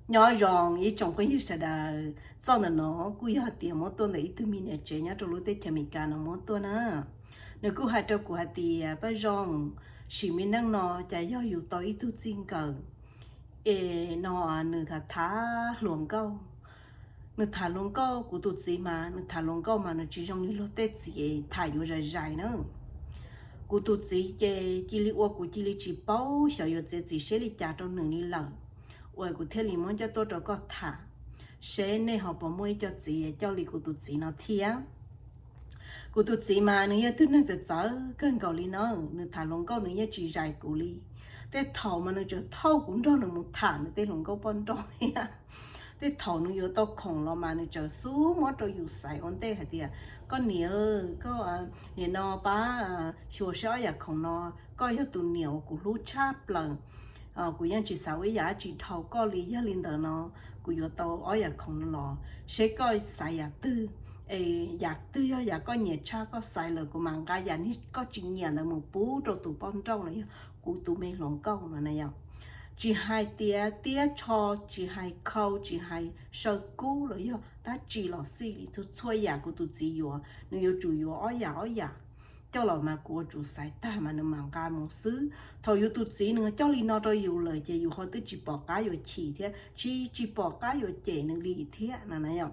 Nyob zoo ib tsoom phooj ywg sawv daws, txoj ntawm no kuj yog tias muab tuaj ntawm ib tug me niam tsev nyob rau lub teb chaws Amelikas no muab tuaj na. Nws kuj hais rau kuv hais tias, Paj Zoo, sim me neej no cas yog yus tau ib tug txij nkawm es no nws tham tham hluas nkauj. Nws tham hluas nkauj, kuv tus txiv mas nws tham hluas nkauj mas nws tsis zoo li luag tej txiv tham yuav zais zais na. Kuv tus txiv ces cia li ua kuv cia li tsis paub xyov yuav txiav txim siab li cas rau nws li lawm, uas kuv thiaj li muab coj tuaj rau koj tham, seb nej ho puas muaj ib co txiv coj li kuv tus txiv no thiab. Kuv tus txiv mas nws yog tug neeg txawv txawv kawg nkaus li no, nws tham hluas nkauj nws yeej tsis zais kuv li. Tej thaum mas nws tseem thauj kuv nrog nws mus tham nws tej hluas nkauj poj nrauj thiab. Tej thaum nws yuav tau khoom los mas nws tseem xub muab rau yus xaiv ua ntej hais tias, Koj niam, koj nim no pab xyuas seb ob yam khoom no, koj yog tus niam uas kuv hlub tshaj plaws. Kuv yeej tsis xav ua ib yam dab tsi dhau koj li, yog li ntawd no kuv yuav tau ob yam khoom no los, seb koj xaiv yam twg, es yam twg yog yam koj nyiam tshaj koj xaiv lawm kuv mam nqa yam koj tsis nyiam ntawd mus pub rau tus poj nrauj los yog kuv tus me hluas nkauj no na yom. Tsis hais tias tiab tsho, tsis hais khau, tsis hais saw kub los yog dab tsi los xij li, txhua txhua yam kuv tus txiv yuav, nws yuav tsum yuav ob yam ob yam coj los mas kuv yuav tsum xaiv tag mas nws mam nqa mus xwb. Thaum yus tus txiv nws coj li no rau yus lawm ces yus ho twb tsis pom qab yuav chim thiab, tsis tsis pom qab yuav cem nws li thiab no na yom.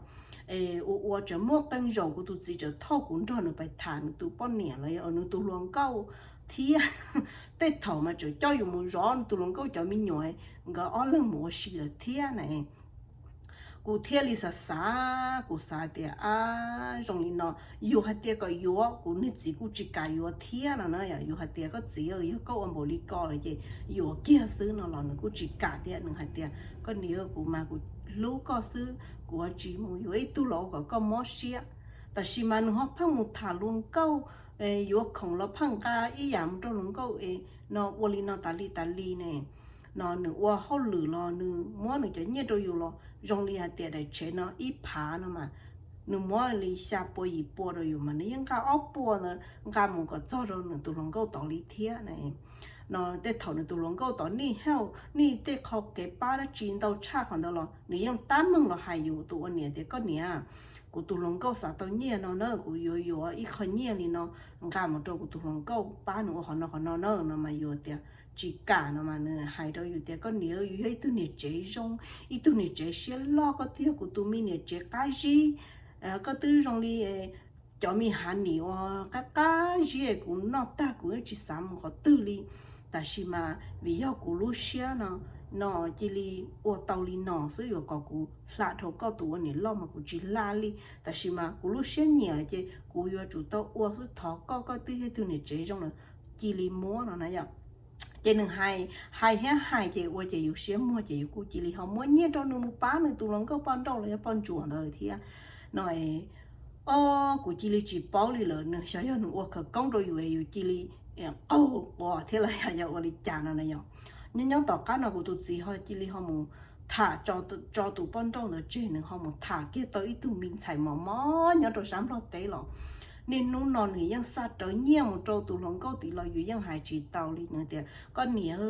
Es ua ua tseem muaj qee zaus kuv tus txiv tseem thauj kuv nrog nws pais tham nws tus poj niam los yog nws tus hluas nkauj thiab. Tej thaum mas tseem coj yus mus zov nws tus hluas nkauj cov me nyuam, nkawd ob leeg mus ua si lawm thiab na. Kuv thiaj li xav xav, kuv xav tias, ab, zoo li no, yus hais tias kom yuav, kuv niag txiv kuj tsis kam yuav thiab no na. Yus hais tias, Koj txiv, yog koj ua npaum li ko lawm ces yuav kiag xwb no los nws kuj tsis kam thiab. Nws hais tias, Koj niam, kuv mas kuv hlub koj xwb, kuv tsis mus yuav ib tug los ua kom koj mob siab. Tab sis mas nws ho pheej mus tham hluas nkauj, yuav khoom los pheej nqa ib yam mus rau hluas nkauj no ua li no tas li tas li ne. No nws ua hauj lwm los nws muab nws cov nyiaj rau yus los zoo li hais tias daim tsheb no ib phav no mas nws muab li xya pua yim pua rau yus mas nws yeej nqa ob pua ntawd nqa mus kom txog rau nws tus hluas nkauj tod li thiab na. No tej thaum nws tus hluas nkauj tod nij hauj nij tej qho kev pab dab tsi ntau tshaj qhov ntawd los nws yeej tab meeg los hais yus tus ua niam tias, Koj niam, kuv tus hluas nkauj xav tau nyiaj no na, kuv yuav yuav ib qho nyiaj li no nqa mus rau kuv tus hluas nkauj pab nws ua qhov no qhov no na. No mas yus tias tsis kam no mas nws hais rau yus tias, Koj niam, yus yog ib tug niam tsev zoo, ib tug niam tsev siab loj, koj twb yog kuv tus me niam tsev qab zib, koj twb zoo li cov me hav nim uas qab qab zib, kuv noj tag kuv yeej tsis xav mus qhov twg li. Tab sis mas vim yog kuv lub siab no, no cia li ua tau li no xwb, yuav kom kuv hla dhau koj tus ua niam loj mas kuv tsis hla li. Tab sis mas kuv lub siab nyiam ces kuv yuav tsum tau ua xwb, thov koj, koj twb yog ib tug niam tsev zoo lawm, cia li muab no na yom. Ces nws hais, hais thiab hais ces ua ces yus siab muag ces yus kuj cia li ho muab nyiaj rau nws mus pab nws tus hluas nkauj poj nrauj los yog poj ntsuam ntawd thiab. No, o, kuv cia li tsis paub li lawm, nws xyov yog nws ua khawv koob rau yus es yus cia li qaug quas thiab los yog ua li cas no na yom. Nyob nyob tom qab no kuv tus txiv ho cia li ho mus tham tso tus poj nrauj ntawd tseg, nws ho mus tham kiag tau ib tug me ntxhais mos mos nyob rau sab Nplog teb los. Niaj hnub no nws yeej xa rawv nyiaj mus rau tus hluas nkauj tid los yus yeej hais tsis tau li. Nws tias, Koj niam,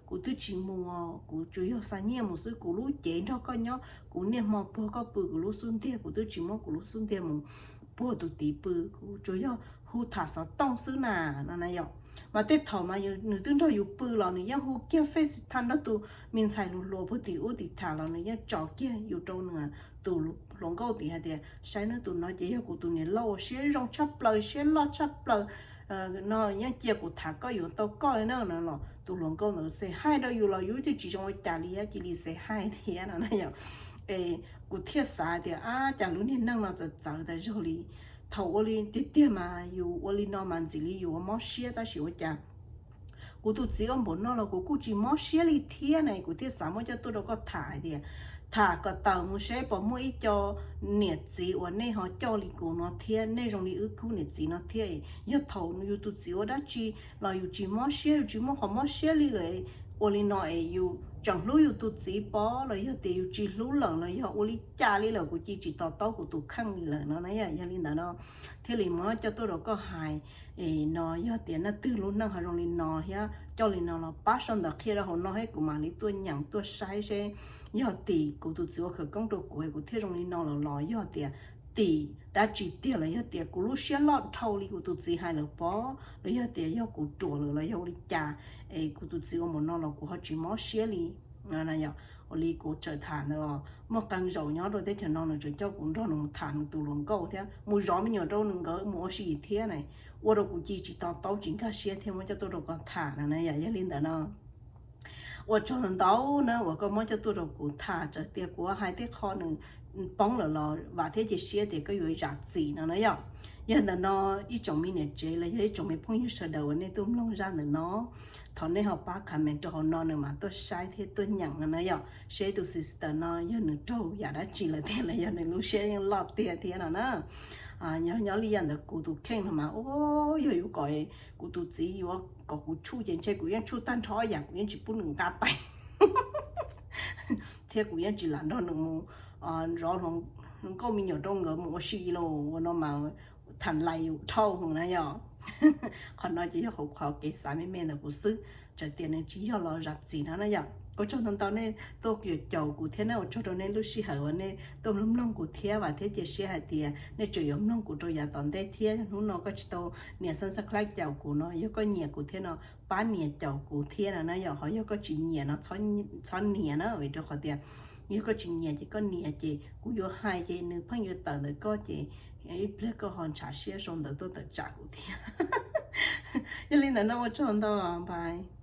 kuv twb tsis muag, kuv tsuas yog xa nyiaj mus xwb, kuv lub cev nrog koj nyob, kuv niaj hmo puag koj pw kuv lub xub ntiag, kuv twb tsis muab kuv lub xub ntiag mus puag tus tid pw, kuv tsuas yog hu tham xov tooj xwb na, no na yom. Mas tej thaum mas nws twb nrog yus pw los nws yeej hu kiag FaceTime nrog tus me ntxhais hluas hluas puag tim ub tim tham los nws yeej tso kiag yus rau nws tus hluas nkauj tid hais tias, Saib nawb, tus no ces yog kuv tus niam loj uas siab zoo tshaj plaws, siab loj tshaj plaws no, yeej cia kuv tham koj yuav tau koj li na no los tus hluas nkauj ntawd xes hais rau yus los yus twb tsis zoo ua cas li, cia li xes hais thiab no na yom. Es kuv thiaj xav tias, Ab, cas lub niag neej no txawv txawv tas zog li. Thaum ua li tiag tiag mas yus ua li no mas ntxim li yus ua mob siab, tab sis ua cas kuv tus txiv ua npaum no los kuv kuj tsis mob siab li thiab ne. Kuv thiaj xav muab coj tuaj rau koj tham hais tias, tham kom tawm mus seb puas muaj ib co niam txiv uas nej ho coj li kuv no thiab, nej zoo li wb khub niam txiv no thiab. Yog thaum yus tus txiv ua dab tsi los yus tsis mob siab, yus tsis muaj qhov mob siab li lawm, ua li no es yus tseem hlub yus tus txiv pob los yog tias yus tsis hlub lawm los yog ua li cas li lawm, kuv cia tsis to taub kuv tus kheej li lawm no na yom. Yog li ntawd no thiaj li muab coj tuaj rau koj hais. Es no yog tias leej twg lub neej ho zoo li no thiab coj li no los pab sau ntawv qhia rau hauv no thiab kuv mam li tuaj nyeem tuaj saib seb yog tim kuv tus txiv ua khawv koob rau kuv es kuv thiaj zoo li no lawm los yog tias tim dab tsi tiag los yog tias kuv lub siab loj dhau li kuv tus txiv hais lawm pob los yog tias yog kuv ruam lawm los yog ua li cas es kuv tus txiv ua npaum no los kuv ho tsis mob siab li. Ua li kuv txawm tham ntawd, muaj qee zaum nyob rau teb chaws no nws tseem coj kuv nrog nws mus tham nws tus hluas nkauj thiab mus zov me nyuam rau nws nkawd mus ua si thiab na, ua rau kuv cia tsis to taub tsis nkag siab thiab muab coj tuaj rau koj tham no na yom. Yog li ntawd no ua tsaug ntau ntau na uas koj muab coj tuaj rau kuv tham, txawm tias kuv hais tej qho nws poob lawm los vam thiab cia siab tias koj yuav zam txim no na yom. Yog ntawm no ib tsoom me niam tsev los yog ib tsoom me phooj ywg sawv daws uas nej tuaj mloog zaj ntawm no, thov nej ho pab comment rau hauv no nws mam tuaj saib thiab tuaj nyeem no na yom, seb tus sister no yog nws raug yam dab tsi lawm tiag los yog nws lub siab yeej loj tiag thiab no na. Nyob nyob li yam ntawm kuv tus kheej no mas, yog yuav kom kuv tus txiv yuav kom kuv tshuj ces ntshe kuv yeej tshuj tag nrho yam, kuv yeej tsis pub nws nqa pais thiab kuv yeej tsis lam nrog nws mus zov hluas nkauj me nyuam rau nkawd mus ua si los ua no mas tham lais yus dhau hwv na yom. Qhov no ces yog qhov kev xav me me ntawm kuv xwb, txawm tias nws tsis yog los zam txim no na yom. Ua tsaug ntau ntau nej tuaj yuav caum kuv thiab na, ua tsaug rau nej lub sij hawm uas nej tuaj mloog mloog kuv thiab, vam thiab cia siab hais tias nej tseem yuav mloog kuv rau yav tom ntej thiab. Hnub no koj tsis tau nias subscribe caum kuv no, yog koj nyiam kuv thiab no pab nias caum kuv thiab no na yom. Ho yog koj tsis nyiam no txhob nias na, vim rau qhov tias yog koj tsis nyiam ces koj nias ces kuv yuav hais ces nws pheej yuav tawm ntawm koj ces ib pliag koj ho ntshav siab sau ntawv tuaj tawm tsam kuv thiab. Yog li ntawd no ua tsaug ntau, bye.